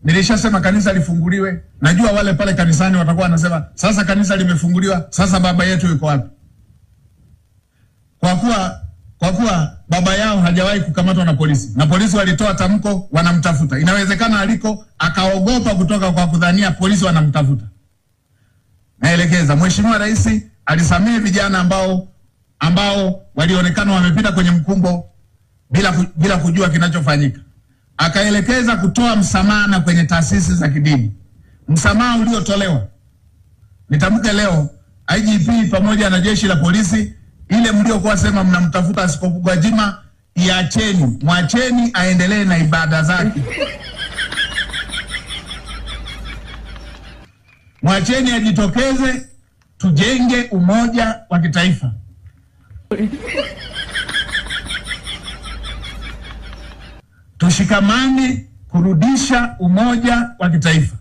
Nilishasema kanisa lifunguliwe. Najua wale pale kanisani watakuwa wanasema sasa kanisa limefunguliwa, sasa baba yetu yuko wapi? Kwa kuwa baba yao hajawahi kukamatwa na polisi, na polisi walitoa tamko wanamtafuta. Inawezekana aliko akaogopa kutoka kwa kudhania polisi wanamtafuta. Naelekeza Mheshimiwa Rais alisamehe vijana ambao walionekana wamepita kwenye mkumbo bila kujua kinachofanyika. Akaelekeza kutoa msamaha kwenye taasisi za kidini. Msamaha uliotolewa, nitamke leo, IGP pamoja na jeshi la polisi, ile mliokuwa sema mnamtafuta Askofu Gwajima, iacheni, mwacheni aendelee na ibada zake. Mwacheni ajitokeze, tujenge umoja wa kitaifa. Tushikamane kurudisha umoja wa kitaifa.